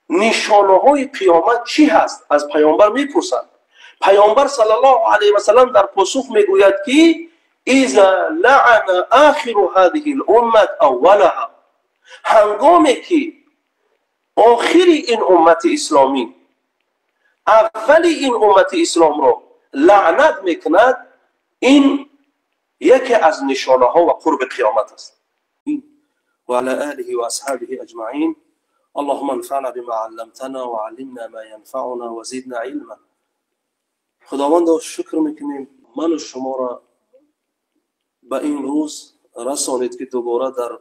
Нишонаҳои қиёмат чӣ ҳаст? Аз паёмбар мепурсанд. Паёмбар саллаллоҳу алайҳи васаллам дар посух мегӯяд, ки иза лаъана охиру ҳадиҳи луммат аввалаҳа, ҳангоме ки охири ин уммати исломӣ аввали ин уммати исломро лаънат мекунад, ин яке аз нишонаҳо ва қурби қиёмат аст. وعلى آله وأصحابه أجمعين. اللهم انفعنا بما علمتنا وعلمنا ما ينفعنا وزدنا علما. خداوند شکر میکنیم من و شما را به این روز رسانید که دوباره در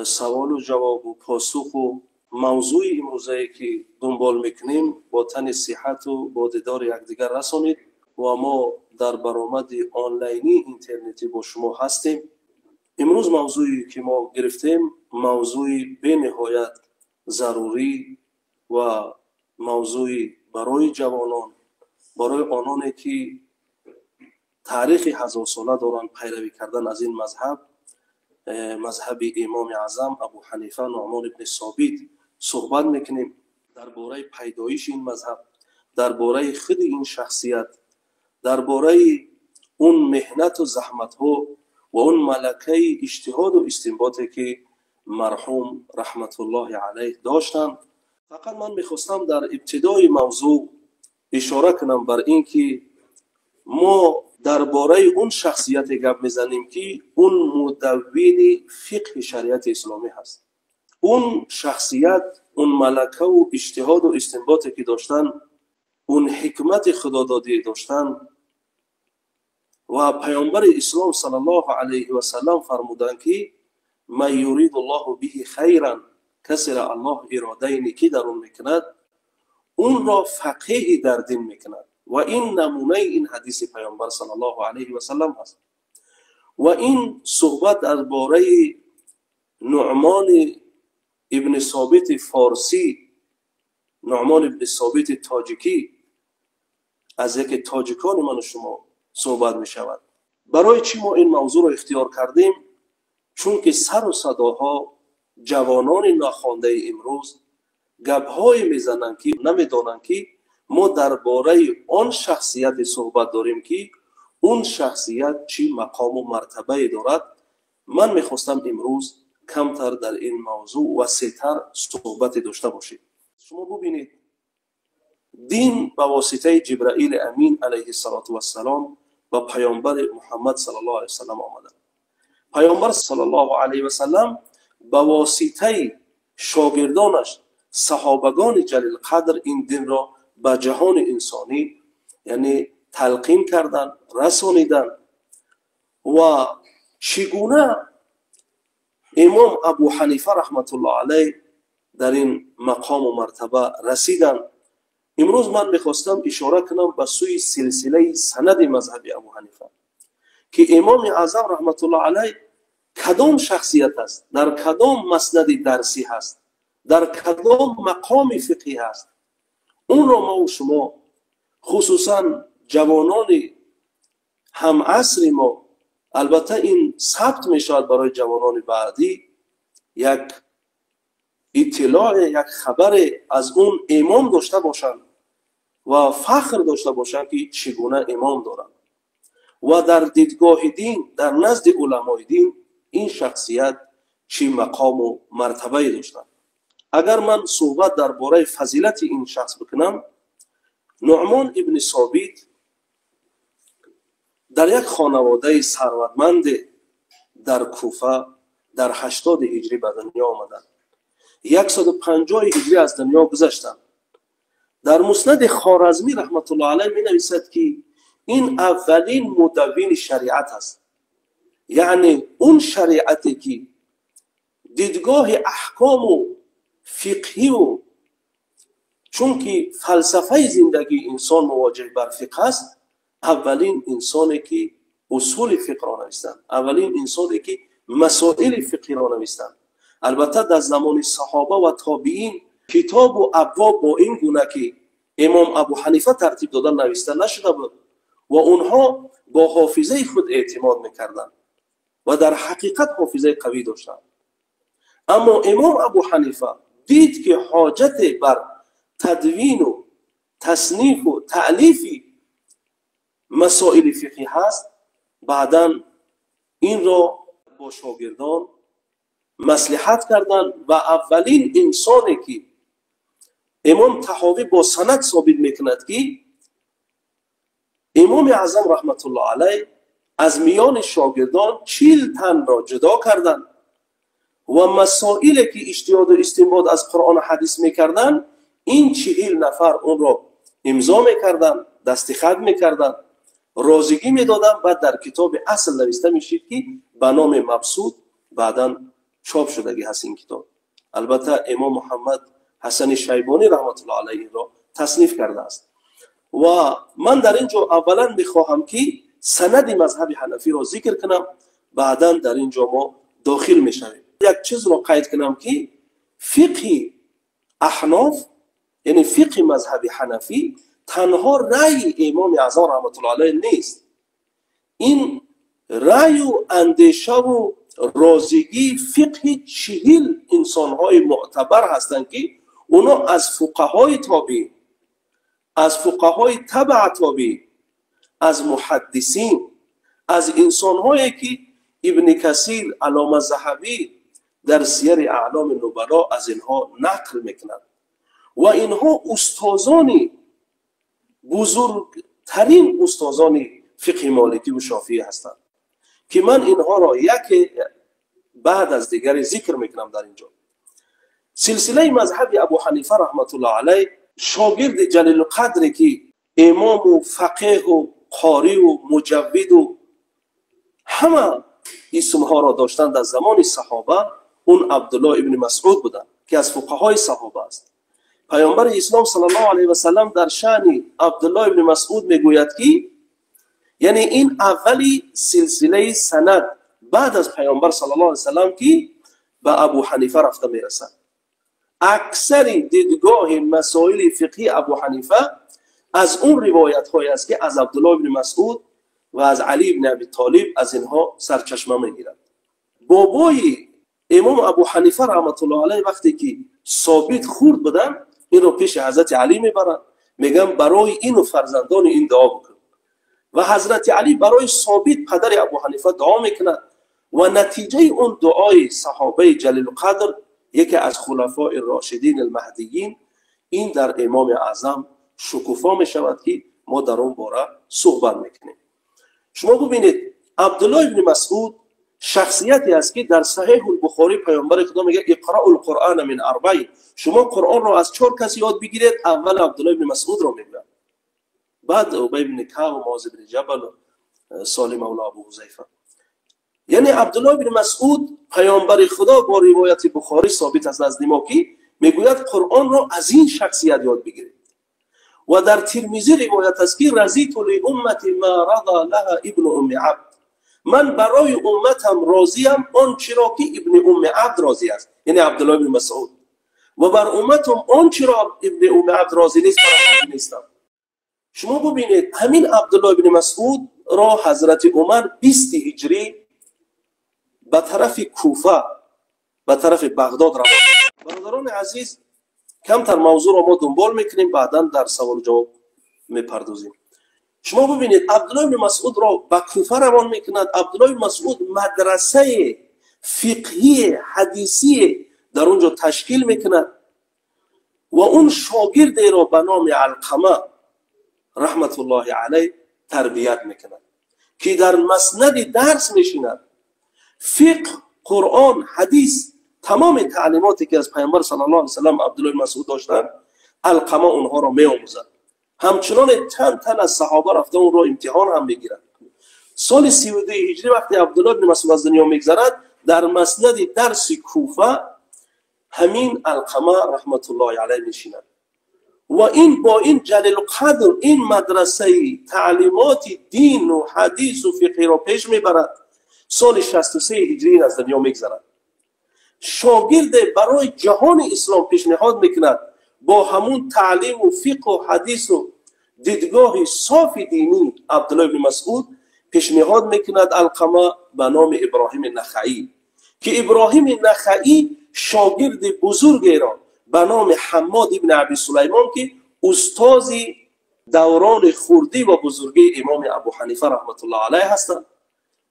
سوال و جواب و پاسخ و موضوع امروزه که دنبال میکنیم با تن صحت و با دیدار یکدیگر رسانید و ما در برآمد آنلاینی اینترنتی با شما هستیم. امروز موضوعی که ما گرفتیم موضوع بینهایت ضروری و موضوع برای جوانان، برای آنانی که تاریخ هزار ساله دارند پیروی کردن از این مذهب، مذهب امام اعظم ابو حنیفه نعمان ابن ثابت صحبت میکنیم. درباره پیدایش این مذهب، درباره خود این شخصیت، درباره اون مهنت و زحمت ها و اون ملکه اجتهاد و استنباطی که مرحوم رحمت الله علیه داشتند. فقط من میخواستم در ابتدای موضوع اشاره کنم بر این که ما درباره اون شخصیت گپ میزنیم که اون مدون فقه شریعت اسلامی هست. اون شخصیت، اون ملکه و اجتهاد و استنباطی که داشتن، اون حکمت خدادادی داشتن و پیامبر اسلام صلی الله علیه و سلم فرمودند که من یرید الله به خیرا، کسی را الله اراده نیکی در اون میکند اون را فقیه در دین میکند. و این نمونه این حدیث پیامبر صلی الله علیه و سلم هست. و این صحبت درباره نعمان ابن ثابت فارسی، نعمان ابن ثابت تاجیکی، از یک تاجیکان من و شما صحبت می شود. برای چی ما این موضوع را اختیار کردیم؟ چون که سر و صداها جوانان ناخوانده امروز گپ‌های میزنند که نمیدانند که ما درباره آن شخصیت صحبت داریم که اون شخصیت چی مقام و مرتبه دارد. من میخواستم امروز کمتر در این موضوع وسیع‌تر صحبت داشته باشیم. شما ببینید دین به واسطه جبرائیل امین علیه السلام و پیامبر محمد صلی الله علیه و سلم آمدند. پیامبر صلی الله علیه و سلم به واسطه شاگردانش صحابگان جلیل قدر این دین را به جهان انسانی یعنی تلقین کردند، رسانیدند. و چگونه امام ابو حنیفه رحمت الله علیه در این مقام و مرتبه رسیدند. امروز من میخواستم اشاره کنم به سوی سلسله سند مذهبی ابو حنیفه که امام اعظم رحمت الله علیه کدام شخصیت است، در کدام مسند درسی هست، در کدام مقام فقهی هست. اون را ما و شما خصوصا جوانان هم عصر ما، البته این ثبت می شود برای جوانان بعدی، یک اطلاع، یک خبر از اون امام داشته باشند و فخر داشته باشند که چگونه امام دارند. و در دیدگاه دین، در نزد علمای دین این شخصیت چی مقام و مرتبه داشتند. اگر من صحبت درباره فضیلت این شخص بکنم، نعمان ابن ثابت در یک خانواده ثروتمند در کوفه در 80 هجری به دنیا آمدند. 150 هجری از دنیا گذشتند. در مسند خوارزمی رحمت الله علیه می نویسد که این اولین مدون شریعت است. یعنی اون شریعتی که دیدگاه احکام و فقهی و چون که فلسفه زندگی انسان مواجه بر فقه است، اولین انسانی که اصول فقه را نوشتند، اولین انسانی که مسائل فقهی را نوشتند. البته در زمان صحابه و تابعین کتاب و ابواب با این گونه که امام ابو حنیفه ترتیب دادن نوشته نشده بود و اونها با حافظه خود اعتماد میکردند و در حقیقت حافظه قوی داشتند. اما امام ابو حنیفه дид ки ҳоҷате бар тадвину таснифу таълифи масоили фиқҳӣ ҳаст, баъдан инро бо шогирдон маслиҳат карданд ва аввалин инсоне ки имом Таҳовӣ бо санад собит мекунад ки имоми аъзам раҳматуллоҳ алайҳ аз миёни шогирдон 40 танро ҷудо карданд ва масоиле ки иҷтиҳоду истинбот аз Қуръону ҳадис мекарданд, ин 40 нафар онро имзо мекарданд, дастихат мекарданд, розигӣ медоданд, баъд дар китоби асл нависта мешид ки ба номи Мабсуд баъдан чоп шудагӣ ҳаст ин китоб. Албатта имом Муҳаммад Ҳасани Шайбонӣ раҳматуллоҳ алайҳ инро тасниф кардааст. Ва ман дар ин ҷо аввалан мехоҳам ки санади мазҳаби ҳанафиро зикр кунам, баъдан дар ин ҷо мо дохил мешавем. Як чизро қайд кунам ки фиқҳи аҳноф, яъне фиқҳи мазҳаби ҳанафӣ танҳо раъйи имоми аъзам раҳматуллоҳ алайҳ нест. Ин раъю андешаву розигии фиқҳи 40 инсонҳои муътабар ҳастанд ки оно аз фуқаҳои тобеъ, аз фуқаҳои табаа тобеъ, аз муҳаддисин, аз инсонҳое ки Ибни Касир, Аллома Заҳабӣ дар Сияри Аъломи Нубало аз инҳо нақл мекунанд ва инҳо устозони бузургтарин устозони фиқҳи моликӣ ва шофиӣ ҳастанд ки ман инҳоро яке баъд аз дигаре зикр мекунам дар инҷо. Силсилаи мазҳаби Абу Ҳанифа раҳматуллоҳ алайҳ, шогирди ҷалилқадре ки имому фақеҳу қориву муҷаввиду ҳама исмҳоро доштанд дар замони саҳоба, он Абдуллоҳ ибни Масъуд буданд ки аз фуқаҳои саҳоба аст. Паёмбари ислом саллаллоҳу алайҳи васаллам дар шаъни Абдуллоҳ ибни Масъуд мегӯяд ки яъне ин аввали силсилаи санад баъд аз паёмбар саллаллоҳу алайҳи васаллам ки ба Абу Ҳанифа рафта мерасад. Аксари дидгоҳи масоили фиқҳи Абу Ҳанифа аз он ривоятҳое аст ки аз Абдуллоҳ ибни Масъуд ва аз Али ибни Аби Толиб аз инҳо сарчашма мегирад. Бобои имом Абу Ҳанифа раҳматуллоҳ алайҳ вақте ки собит хурд буданд, инро пеши ҳазрати Алӣ мебаранд, мегӯянд барои ину фарзандони ин дуо бикун. Ва ҳазрати Алӣ барои собит падари Абу Ҳанифа дуо мекунад ва натиҷаи он дуои саҳобаи ҷалилқадр, яке аз хулафои рошидин алмаҳдиин, ин дар имоми аъзам шукуфо мешавад ки мо дар он бора суҳбат мекунем. Шумо бубинед, Абдуллоҳ ибни Масъуд шахсияте аст ки дар Саҳеҳул Бухорӣ паёмбари Худо мегӯяд иқраъул Қуръана мин арбаин, шумо Қуръонро аз 4 кас ёд бигиред, аввал Абдуллоҳ ибни Масъудро мегӯяд, баъд Убай ибни Каъб, Муоз ибни Ҷабал, Солим мавло Абу Ҳузайфа. Яъне Абдуллоҳ ибни Масъуд паёмбари Худо бо ривояти Бухорӣ собит аст назди мо ки мегӯяд Қуръонро аз ин шахсият ёд бигиред. Ва дар Тирмизӣ ривоят аст ки разиту ли уммати ма рада лаҳа ибну умми абд, ман барои умматам розиям он чиро ки ибни умми абд розӣ аст, яъне Абдуллоҳ ибни Масъуд, ва бар умматам он чиро ибни умми абд розӣ нест, ман розӣ нестам. Шумо бубинед, ҳамин Абдуллоҳ ибни Масъудро ҳазрати Умар 20 ҳиҷрӣ ба тарафи Куфа, ба тарафи Бағдод равон. Бародарони азиз, камтар мавзӯъро мо дунбол мекунем, баъдан дар саволу ҷавоб мепардозем. Шумо бубинед, Абдуллоҳ ибни Масъудро ба Куфа равон мекунад. Абдуллоҳ ибни Масъуд мадрасаи фиқҳии ҳадисие дар он ҷо ташкил мекунад ва он шогирдеро ба номи Алқама раҳматуллоҳи алайҳ тарбият мекунад ки дар маснади дарс мешинад. Фиқҳ, Қуръон, ҳадис, тамоми таълимоте ки аз паёмбар саллаллоҳу алайҳи васаллам Абдуллоҳ ибни Масъуд доштанд, Алқама онҳоро меомӯзад. Ҳамчуноне чанд тан аз саҳоба рафта онро имтиҳон ҳам мегиранд. Соли 32 ҳиҷрӣ вақте Абдуллоҳ ибни Масъуд аз дунё мегзарад, дар маснади дарси Куфа ҳамин Алқама раҳматуллоҳи алайҳ мешинад ва ин бо ин ҷалилқадр ин мадрасаи таълимоти дину ҳадису фиқҳиро пеш мебарад. Соли 63 ҳиҷрӣ ин аз дунё мегзарад. Шогирде барои ҷаҳони ислом пешниҳод мекунад бо ҳамун таълиму фиқҳу ҳадису дидгоҳи софи динӣ Абдуллоҳ ибни Масъуд пешниҳод мекунад Алқама ба номи Иброҳими Нахаӣ, ки Иброҳими Нахаӣ шогирди бузургеро به نام حماد ابن ابی سلیمان که استاد دوران خوردی و بزرگی امام ابو حنیفه رحمت الله علیه هستند،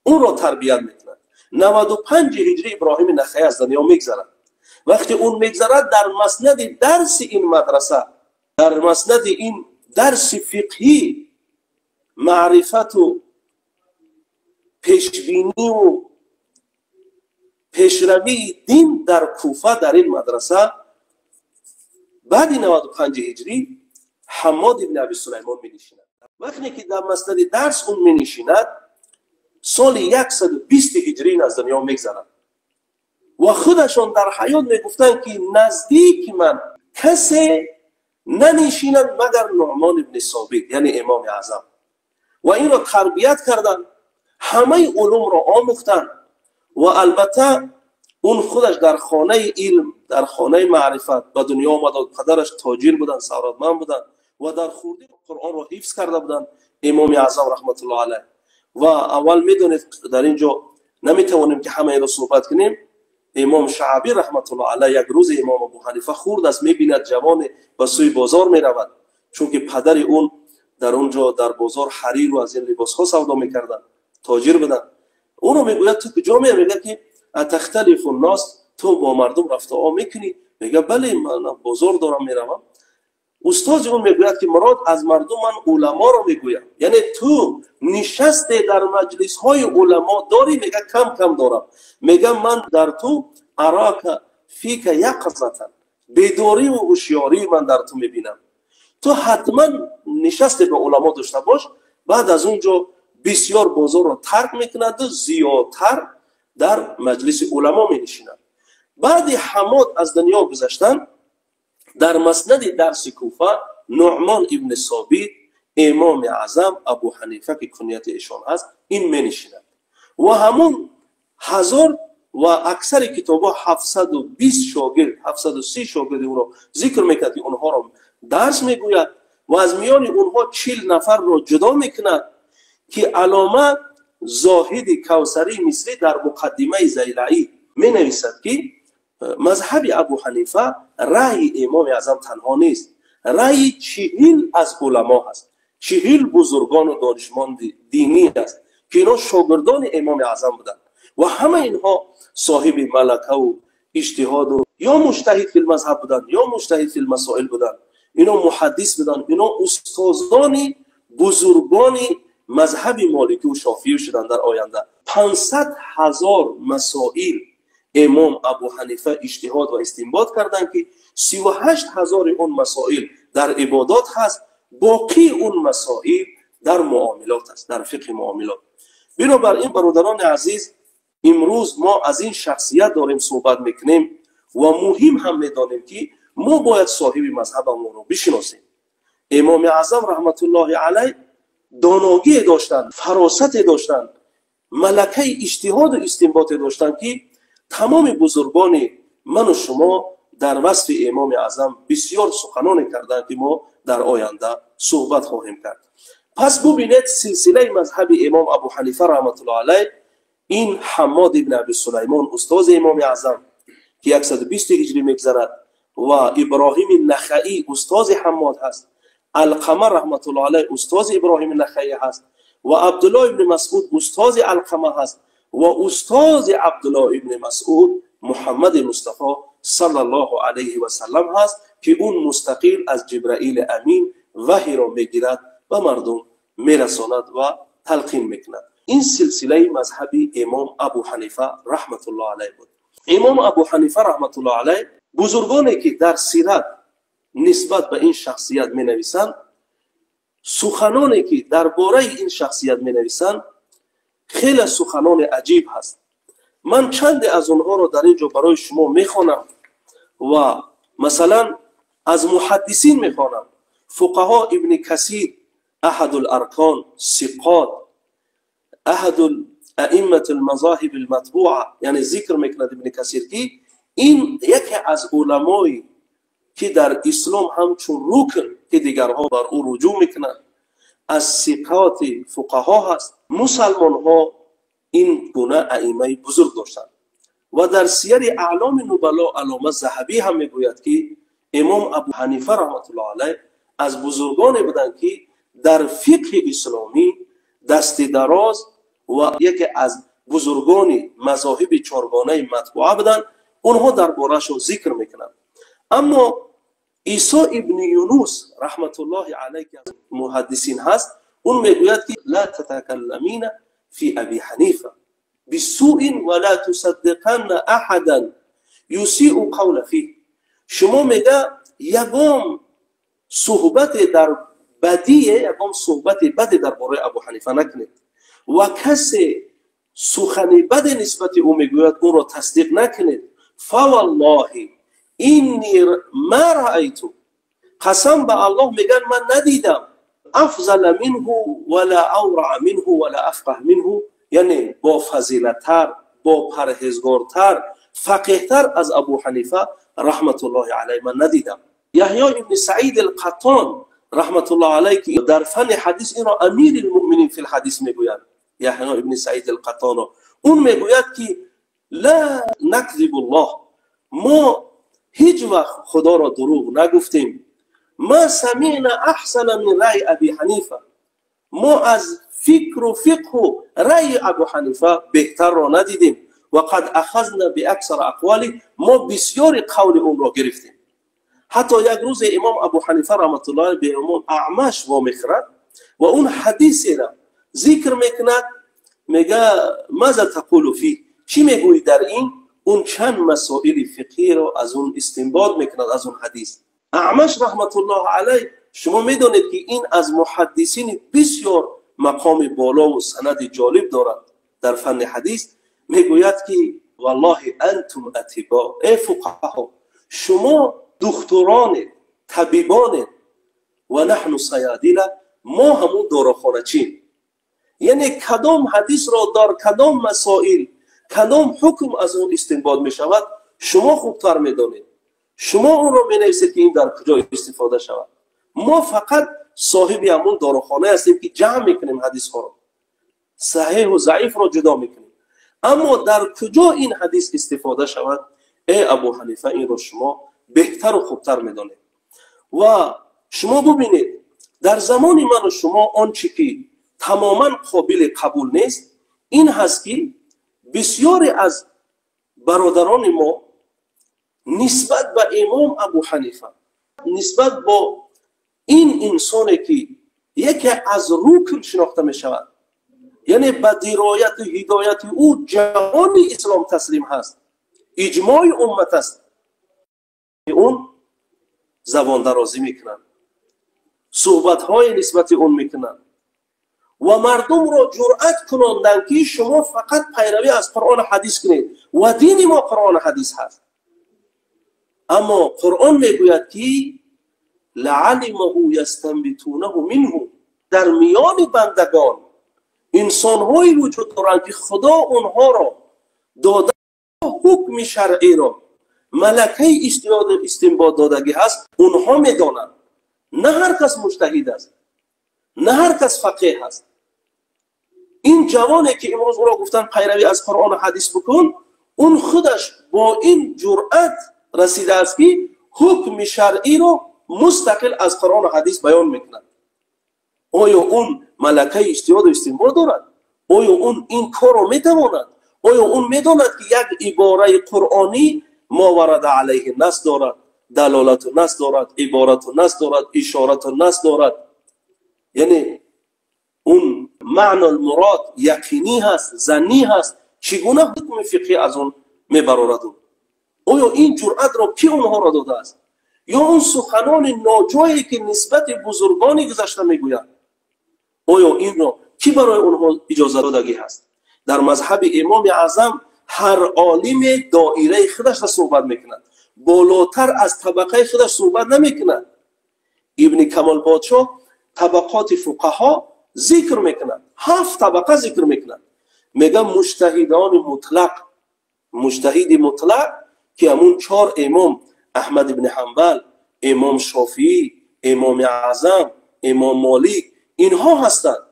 اون را تربیت میکنند. 95 هجری ابراهیم نخعی از دنیا میگذرد. وقتی اون میگذرد در مسند درس این مدرسه، در مسند این درس فقهی، معرفت و پیشبینی و پیشروی دین در کوفه، در این مدرسه بعد 95 هجری حماد ابن ابی سلیمان می نشیند. وقتی که در مسند درس اون می نشیند، سال 120 هجری از دنیا میگذرد و خودشان در حیات میگفتند که نزدیک من کسی ننشیند مگر نعمان ابن ثابت، یعنی امام اعظم. و این را تربیت کردند، همه علوم را آموختند و البته اون خودش در خانه علم، در خانه معرفت به دنیا آمد. پدرش تاجر بودند، ثروتمند بودند و در خوردی قرآن را حفظ کرده بودند امام اعظم رحمت الله علیه. و اول میدونید در اینجا نمیتوانیم که همه را صحبت کنیم. امام شعبی رحمت الله علیه یک روز امام ابو حنیفه خورد است، میبیند جوان به سوی بازار میرود، چون که پدر اون در اونجا در بازار حریر و از این لباس ها سودا میکردند، تاجر بودند. اونو میگوید تو کجا میری؟ میگه که اتختلف الناس، تو با مردم رفت و آمد میکنی؟ میگه بله، من بازار دارم میروم. استاد اون میگوید که مراد از مردم من علما رو میگویم، یعنی تو نشسته در مجلس های علما داری؟ میگه کم کم دارم. میگه من در تو اراک فیک یقظه، بیداری و هوشیاری من در تو میبینم، تو حتما نشسته به علما داشته باش. بعد از اونجا بسیار بازار رو ترک میکند و زیادتر در مجلس علما می نشیند. بعد حماد از دنیا گذشتن، در مسند درس کوفه نعمان ابن ثابت امام اعظم ابو حنیفه که کنیت ایشان هست، این می نشیند و همون هزار و اکثر کتابا 720 شاگرد، 730 شاگرد او را ذکر میکرد که اونها را درس میگوید و از میان اونها 40 نفر را جدا میکند که علامه زاهد کوثری مصری در مقدمه زیلعی می نویسد که مذهب ابو حنیفه رأی امام اعظم تنها نیست، رأی 40 از علما هست، 40 بزرگان و دانشمند دینی است که اینا شاگردان امام اعظم بودند و همه اینها صاحب ملکه و اجتهاد و یا مجتهد فی المذهب بودند یا مجتهد فی المسائل بودند، اینا محدث بودند، اینا استادان بزرگان مذهب مالکی و شافعی شدند. در آینده 500,000 مسائل امام ابو حنیفه اجتهاد و استنباط کردند که 38,000 اون مسائل در عبادات هست، باقی اون مسائل در معاملات است، در فقه معاملات. بنابراین برادران عزیز، امروز ما از این شخصیت داریم صحبت میکنیم و مهم هم میدانیم که ما باید صاحب مذهبمون رو بشناسیم. امام اعظم رحمت الله علیه داناگی داشتند، فراست داشتند، ملکه اجتهاد و استنباط داشتند که تمام بزرگان من و شما در وصف امام اعظم بسیار سخنان کردند که ما در آینده صحبت خواهیم کرد. پس ببینید سلسله مذهب امام ابو حنیفه رحمت الله علیه، این حماد ابن ابی سلیمان استاد امام اعظم که 120 هجری میگذرد و ابراهیم نخعی استاد حماد هست، علقمه رحمت الله علیه استاد ابراهیم نخعی هست و عبدالله ابن مسعود استاد علقمه هست و استاد عبدالله ابن مسعود محمد مصطفی صلی الله علیه و سلم هست که اون مستقیل از جبرائیل امین وحی را میگیرد و مردم میرساند و تلقین میکند. این سلسله مذهبی امام ابو حنیفه رحمت الله علیه بود. امام ابو حنیفه رحمت الله علیه، بزرگانی که در سیرت نسبت به این شخصیت می نویسند، سخنانی که درباره این شخصیت می نویسند خیلی سخنان عجیب هست. من چند از اونها رو در اینجا برای شما میخوانم و مثلا از محدثین میخوانم. فقها ابن کثیر احد الارکان ثقات احد ائمه المذاهب المتبوعه، یعنی ذکر میکند ابن کثیر که این یکی از علمایی که در اسلام همچون رکن که دیگرها بر او رجوع میکنند از ثقات فقها هست. مسلمان ها این گونه ائمه بزرگ داشتند و در سیر اعلام نبلا علامه ذهبی هم میگوید که Имом Абу Ҳанифа раҳматуллоҳ алайҳ аз бузургоне буданд, ки дар фиқҳи исломӣ дасти дароз ва яке аз бузургони мазоҳиби чоргонаи матбуа буданд. Онҳо дар бораашон зикр мекунанд. Аммо Исо ибни Юнус раҳматуллоҳи алайҳ, ки аз муҳаддисин ҳаст, он мегӯяд, ки ла татакалламина фи Аби Ҳанифа бисуин ва ла тусаддиқанна аҳадан юсиу қавла фиҳ. Шумо мега ягон суҳбате дар бадие, ягон суҳбати баде дар бораи Абу Ҳанифа накунед ва касе сухани баде нисбати ӯ мегӯяд, ӯро тасдиқ накунед. Фаваллоҳи инни ма раайту, қасам ба Аллоҳ мегӯянд, ман надидам афзала минҳу вала авраа минҳу вала афқаҳ минҳу, яъне бо фазилаттар, бо парҳезгортар, фақеҳтар аз Абу Ҳанифа раҳматуллоҳи алайҳ ман надидам. Яҳё ибни Саид алқаттон раҳматуллоҳ алайҳ, ки дар фанни ҳадис инро амири лмуъминин фи лҳадис мегӯянд, Яҳё ибни Саид алқаттонро, он мегӯяд, ки ла накзибу ллоҳ, мо ҳеҷ вақт Худоро дурӯғ нагуфтем. Ма самиъна аҳсана мин раъи Аби Ҳанифа, мо аз фикру фиқҳу раъи Абу Ҳанифа беҳтарро надидем. Ва қад ахазна биаксар ақвали, мо бисёри қавли онро гирифтем. Ҳатто як рӯзе имом Абу Ҳанифа раҳматуллоҳ бе имом Аъмаш вомехӯрад ва он ҳадисеро зикр мекунад, мега: маза тақулу фи, чӣ мегӯӣ дар ин? Он чанд масоили фиқҳиро аз он истинбот мекунад, аз он ҳадис. Аъмаш раҳматуллоҳ алайҳ, шумо медонед, ки ин аз муҳаддисини бисёр мақоми болову санади ҷолиб дорад дар фанни ҳадис, мегӯяд, ки валлоҳи антум атибо, э фуқаҳо, шумо духтуронед, табибонед, ва наҳну саядила, мо ҳамун дорухоначием. Яъне кадом ҳадисро дар кадом масоил, кадом ҳукм аз он истинбот мешавад, шумо хубтар медонед, шумо онро менависед, ки ин дар куҷо истифода шавад. Мо фақат соҳиби ҳамун дорухонае ҳастем, ки ҷамъ мекунем ҳадисҳоро, саҳеҳу заифро ҷудо мекунем, аммо дар куҷо ин ҳадис истифода шавад, э Абу Ҳанифа, инро шумо беҳтару хубтар медонед. Ва шумо бубинед, дар замони ману шумо он чӣ ки тамоман қобили қабул нест, ин ҳаст, ки бисёре аз бародарони мо нисбат ба имом Абу Ҳанифа, нисбат бо ин инсоне, ки яке аз рукн шинохта мешавад, яъне ба дирояту ҳидояти ӯ ҷаҳони ислом таслим ҳаст, иҷмои уммат аст, он забондарозӣ мекунанд, суҳбатҳои нисбати он мекунанд ва мардумро ҷуръат кунонданд, ки шумо фақат пайравӣ аз Қуръону ҳадис кунед ва дини мо Қуръону ҳадис ҳаст. Аммо Қуръон мегӯяд, ки лаалимаҳу ястанбитунаҳу минҳу, дар миёни бандагон инсонҳое вуҷуд доранд, ки Худо онҳоро дода ҳукми шаръиро, малакаи иҷтиҳоду истинбот додагӣ ҳаст, онҳо медонанд. На ҳар кас муҷтаҳид аст, на ҳар кас фақеҳ аст. Ин ҷавоне, ки имрӯз ӯро гуфтанд пайравӣ аз Қуръону ҳадис бикун, он худаш бо ин ҷуръат расидааст, ки ҳукми шаръиро мустақил аз Қуръону ҳадис баён мекунад. Оё он малакаи иҷтиҳоду истинбот дорад? Оё он ин корро метавонад? Оё он медонад, ки як ибораи қуръонӣ мо варада алайҳи нас дорад, далолату нас дорад, иборату нас дорад, ишорату нас дорад, яъне он маъно мурод яқинӣ ҳаст, заннӣ ҳаст, чӣ гуна ҳукми фиқҳӣ аз он мебарорад? Оё ин ҷуръатро кӣ онҳоро додааст? Ё он суханони ноҷое, ки нисбати бузургони гузашта мегӯянд, оё инро кӣ барои онҳо иҷоза додагӣ ҳаст? Дар мазҳаби имоми аъзам ҳар олиме доираи худашро суҳбат мекунад, болотар аз табақаи худаш суҳбат намекунад. Ибни Камол подшоҳ табақоти фуқаҳо зикр мекунад, ҳафт табақа зикр мекунад. Мега муҷтаҳидони мутлақ, муҷтаҳиди мутлақ, ки ҳамун чор имом: Аҳмад ибни Ҳанбал, имом Шофиӣ, имоми аъзам, имом Молик, инҳо ҳастанд.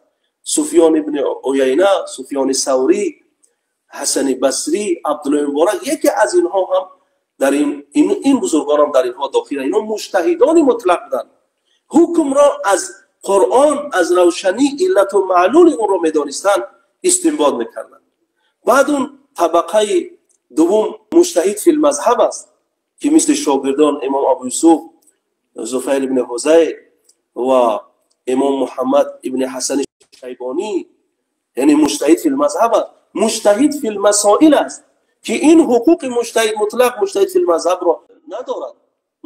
Суфён ибни Уяйна, Суфёни Саврӣ, Ҳасани Басрӣ, Абдуллои Муборак, яке аз инҳо ҳам Дар ин бузургонам дар инҳо дохиланд. Инҳо муҷтаҳидони мутлақ буданд, ҳукмро аз Қуръон, аз равшанӣ иллату маълули онро медонистанд, истинбот мекарданд. Баъд он табақаи дуввум муҷтаҳид фил мазҳаб аст, ки мисли шогирдон имом Абу Юсуф, Зуфайл ибни Ҳузай ва имом Муҳаммад ибни Ҳасани Шайбонӣ, яъне муҷтаҳид фил мазҳаб аст. Муҷтаҳид фил масоил аст, ки ин ҳуқуқи муҷтаҳид мутлақ, муҷтаҳид фил мазҳабро надорад,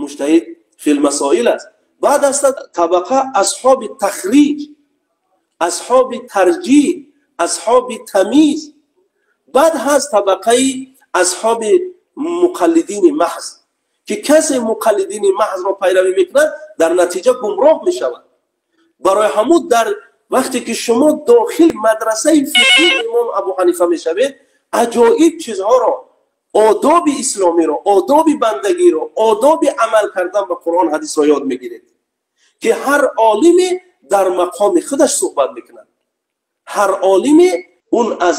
муҷтаҳид фил масоил аст. Баъд аст табақа асҳоби тахриҷ, асҳоби тарҷиҳ, асҳоби тамиз. Баъд ҳаст табақаи асҳоби муқаллидини маҳз, ки касе муқаллидини маҳзро пайравӣ мекунад, дар натиҷа гумроҳ мешавад. Барои ҳамун дар вақте ки шумо дохил мадрасаи фиқҳии имом Абу Ҳанифа мешавед, аҷоиб чизҳоро, одоби исломиро, одоби бандагиро, одоби амал кардан ба Қуръон, ҳадисро ёд мегиред, ки ҳар олиме дар мақоми худаш суҳбат мекунад. Ҳар олиме он аз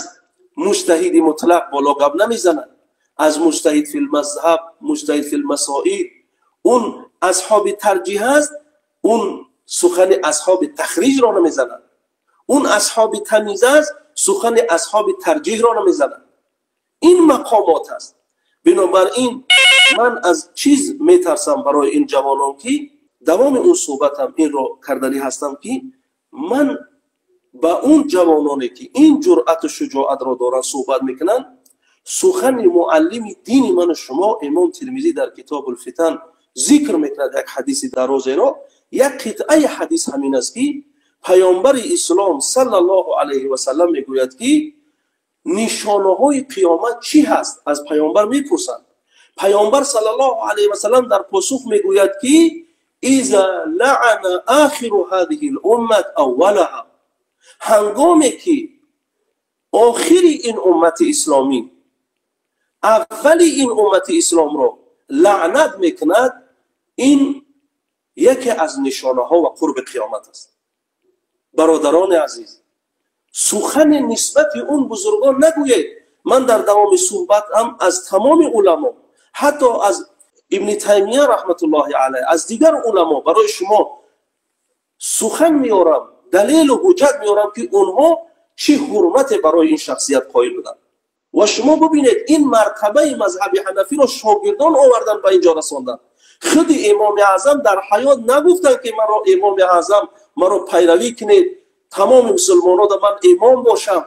муҷтаҳиди мутлақ боло гап намезанад, аз муҷтаҳид фил мазҳаб, муҷтаҳид фил масоил. Он асҳоби тарҷиҳ аст, он сухани асҳоби тахриҷро намезанад. Он асҳоби тамиз аст, сухани асҳоби тарҷиҳро намезанад. Ин мақомот аст. Бинобар ин ман аз чиз метарсам барои ин ҷавонон, ки давоми он суҳбатам инро карданӣ ҳастам, ки ман ба он ҷавононе, ки ин ҷуръату шуҷоатро доранд, суҳбат мекунанд. Сухани муаллими дини ману шумо имом Тирмизӣ дар Китобулфитан зикр мекунад як ҳадиси дарозеро. Як қитъаи ҳадис ҳамин аст, ки паёмбари ислом саллаллоҳу алайҳи васаллам мегӯяд, ки нишонаҳои қиёмат чӣ ҳаст? Аз паёмбар мепурсанд. Паёмбар саллаллоҳу алайҳи васаллам дар посух мегӯяд, ки иза лаъана ахиру ҳадиҳи луммат аввалаҳа, ҳангоме ки охири ин уммати исломӣ аввали ин уммати исломро лаънат мекунад, ин яке аз нишонаҳо ва қурби қиёмат аст. Бародарони азиз, сухани нисбати он бузургон нагӯед. Ман дар давоми суҳбатам аз тамоми уламо, ҳатто аз Ибни Таймия раҳматуллоҳи алайҳ, аз дигар уламо барои шумо сухан меорам, далелу ҳуҷҷат меорам, ки онҳо чӣ ҳурмате барои ин шахсият қоил буданд. Ва шумо бубинед, ин мартабаи мазҳаби ҳанафиро шогирдон овардан, ба инҷо расонданд. Худи имоми аъзам дар ҳаёт нагуфтанд, ки маро имоми аъзам, маро пайравӣ кунед, тамоми мусулмонро ман имом бошам.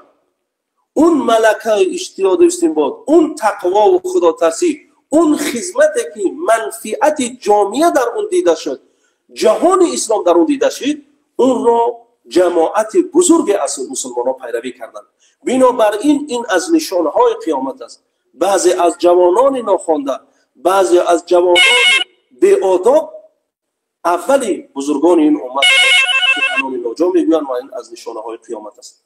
Он малакаи иҷтиҳоду истинбот, он тақвову худотарсӣ, он хизмате, ки манфиати ҷомеа дар он дида шуд, ҷаҳони ислом дар он дида шуд, онро ҷамоати бузурге аз мусулмонҳо пайравӣ карданд. Бинобар ин ин аз нишонаҳои қиёмат аст. Баъзе аз ҷавонони нохонда, баъзе аз ҷавонони беодоб аввали бузургони ин уммат суханони ноҷо мегӯянд ва ин аз нишонаҳои қиёмат аст.